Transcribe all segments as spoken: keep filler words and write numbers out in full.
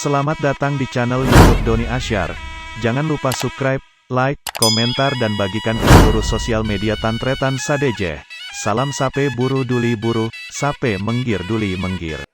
Selamat datang di channel YouTube Doni Asyar. Jangan lupa subscribe, like, komentar, dan bagikan ke seluruh sosial media tan-tarètan sadhâjâ. Salam sapè buru dhuli buru, sapè mèngghir dhuli mèngghir.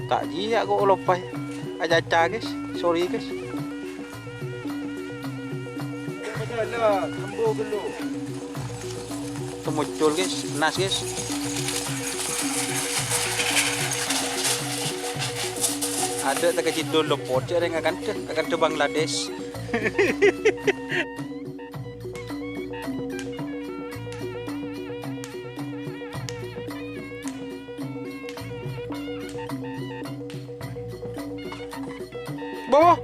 Ta' jiyâ ko' loppaè. Acaca, guys. Sorry, guys. Temucul, guys. Nas, guys. Adâ' ta' kacèdul lopot, cè' rèng akantha, akantha Bangladesh. Bo!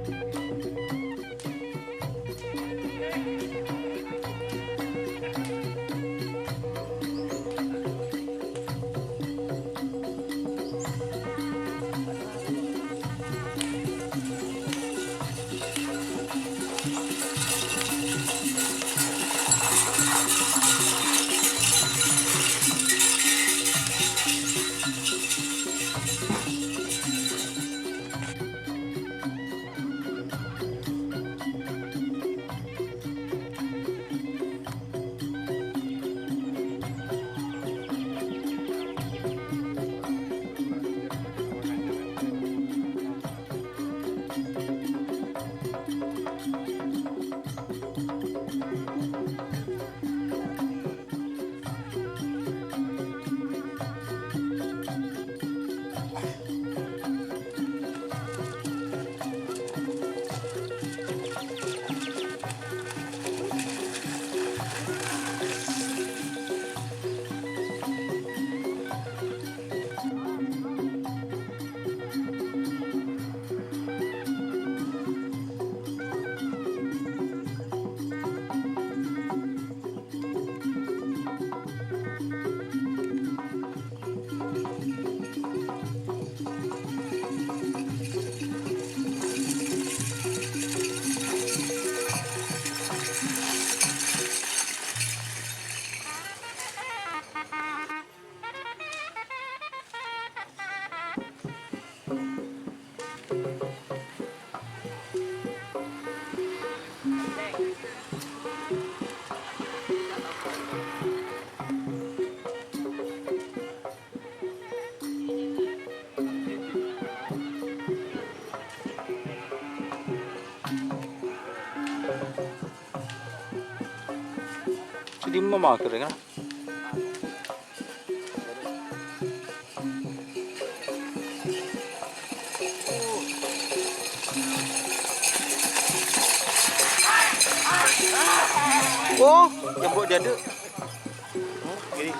Sè dimma mager, ya, kan? Oh, jembok jadu. Gini.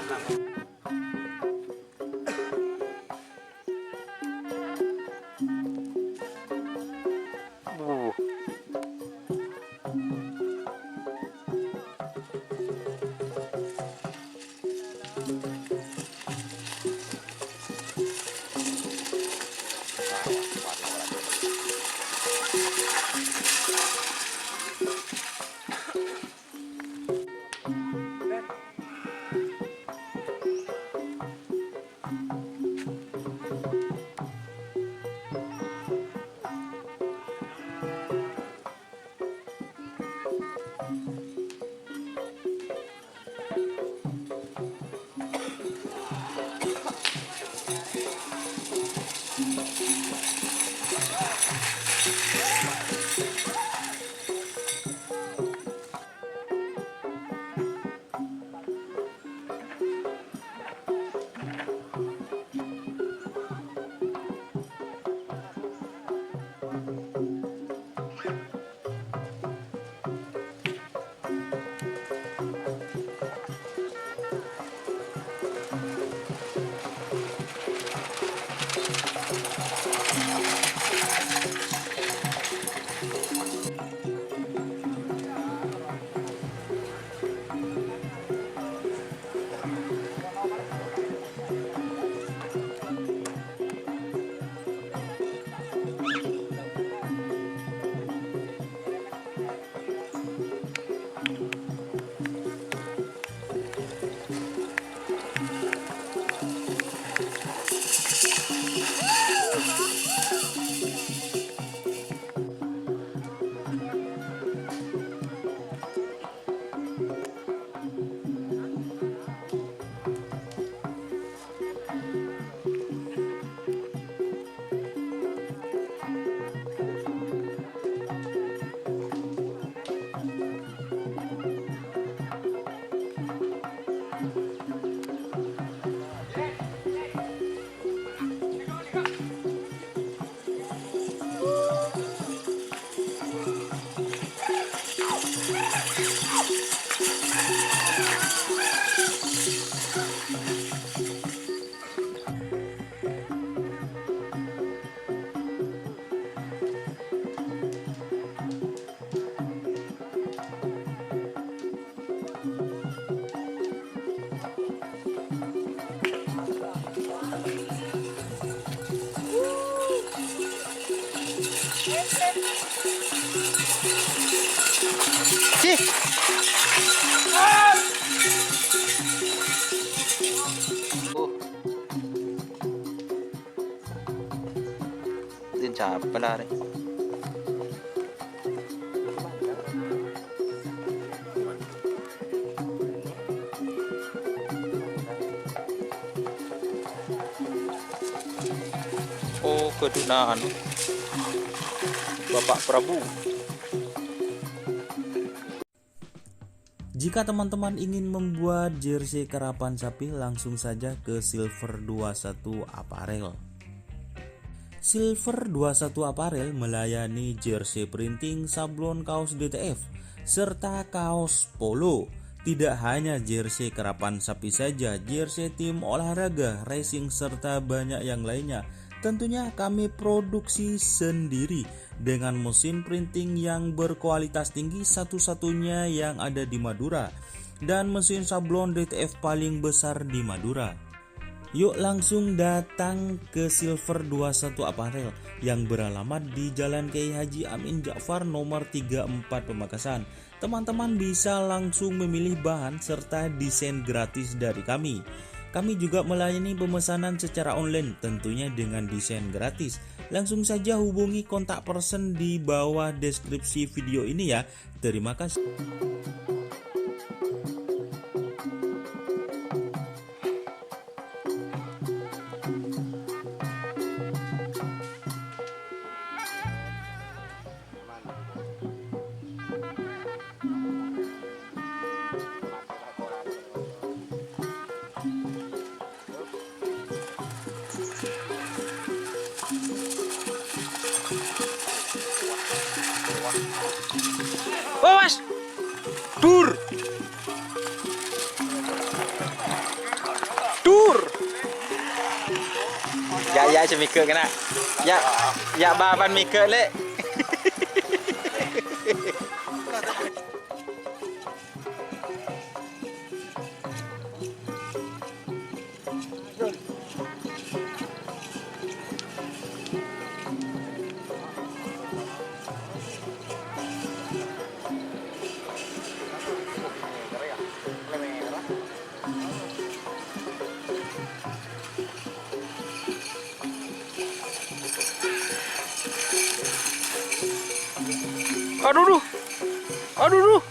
Cih. Din sapa la arè? Oh, kedunaan Bapak Prabu. Jika teman-teman ingin membuat jersey karapan sapi, langsung saja ke Silver dua satu Apparel. Silver dua satu Apparel melayani jersey printing, sablon kaos D T F, serta kaos polo. Tidak hanya jersey karapan sapi saja, jersey tim olahraga, racing, serta banyak yang lainnya. Tentunya kami produksi sendiri dengan mesin printing yang berkualitas tinggi, satu-satunya yang ada di Madura, dan mesin sablon D T F paling besar di Madura. Yuk langsung datang ke Silver dua satu Apparel yang beralamat di Jalan Kiai Haji Amin Ja'far nomor tiga empat Pamekasan. Teman-teman bisa langsung memilih bahan serta desain gratis dari kami. Kami juga melayani pemesanan secara online, tentunya dengan desain gratis. Langsung saja hubungi kontak person di bawah deskripsi video ini ya. Terima kasih. Awas! Dur! Dur! Ya, ya, sè mèghâ' kèna. Ya, ya, bâbân mèghâ', Lè'. Aduh, duh. Aduh, duh.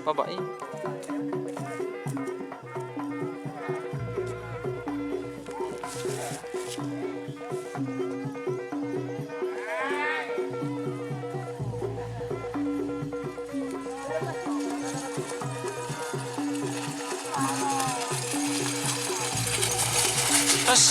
Bapak ini. Terus.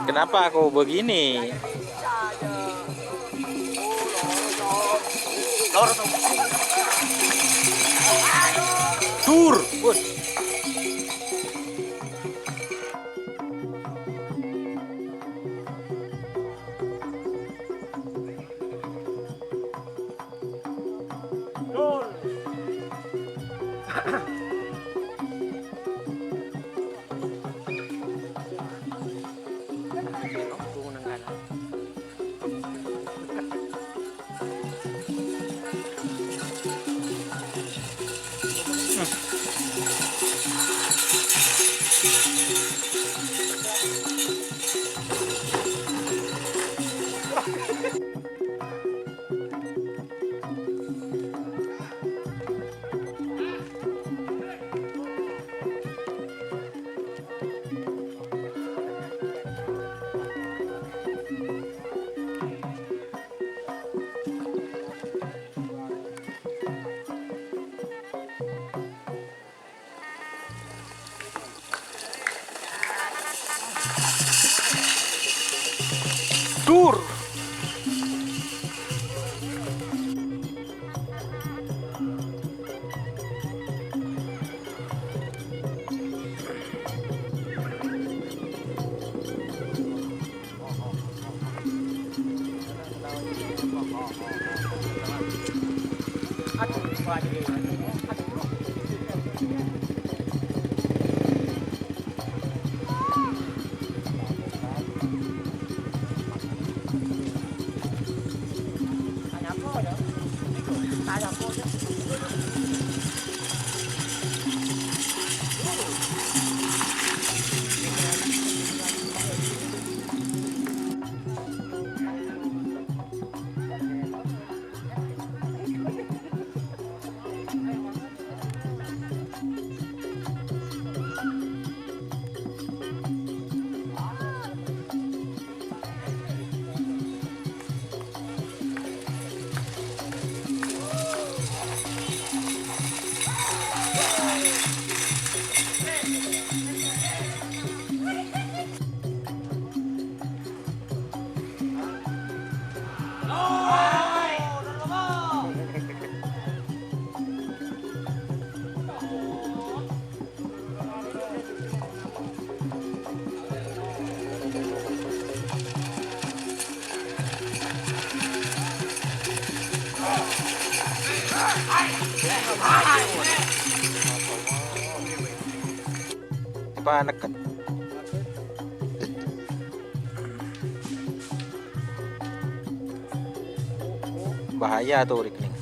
Kenapa aku begini? Dur. Dur. Paneken. Bahaya tuh, Rik, nih.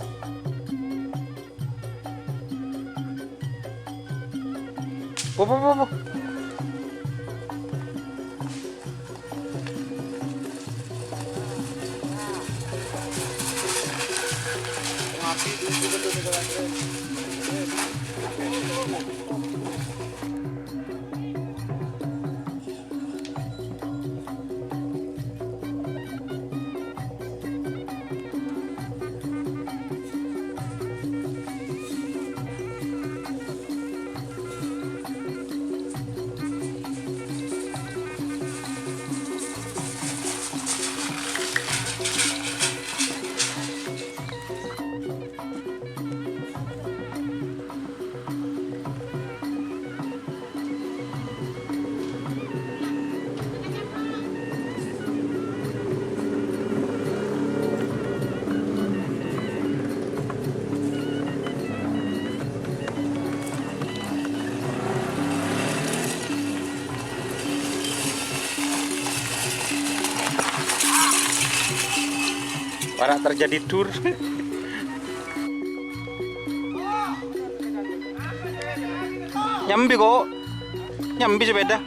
Wo, wo, wo, wo. Para' terjadi dur. Nyambi kok. Nyambi sepeda.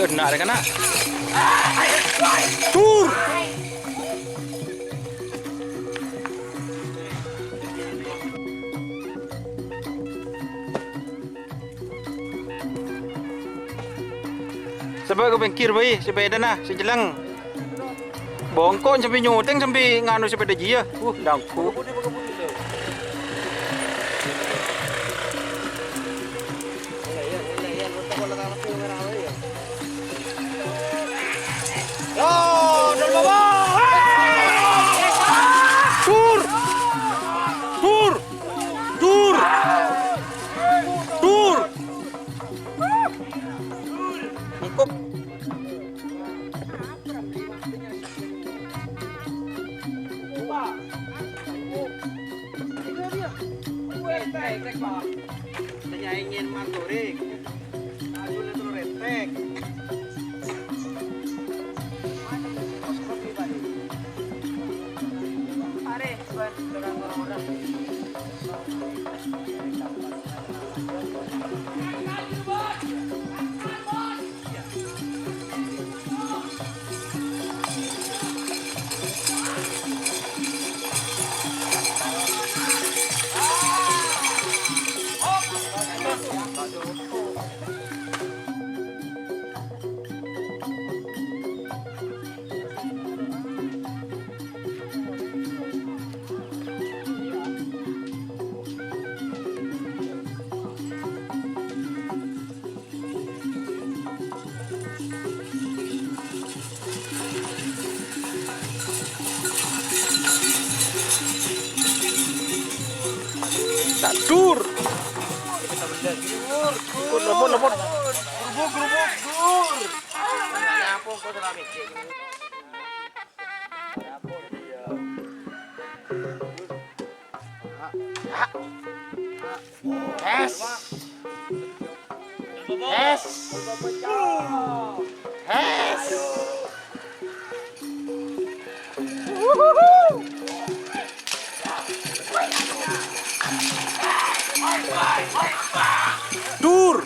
Kena, kena. Tur. Sapa ka pèngghir bhâi, sepedana, sè celleng. Bongko sambi nyoteng sambi nganu sepeda jiyâ. Uh, dangku. Tur! Tur! Tur! Tur! Cukup. Tadur. Lepon, lepon, lepon. Grubuk, grubuk, dur. Es. Es. Es. Dur.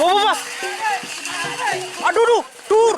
Apa, Mas? Aduh, duh, dur.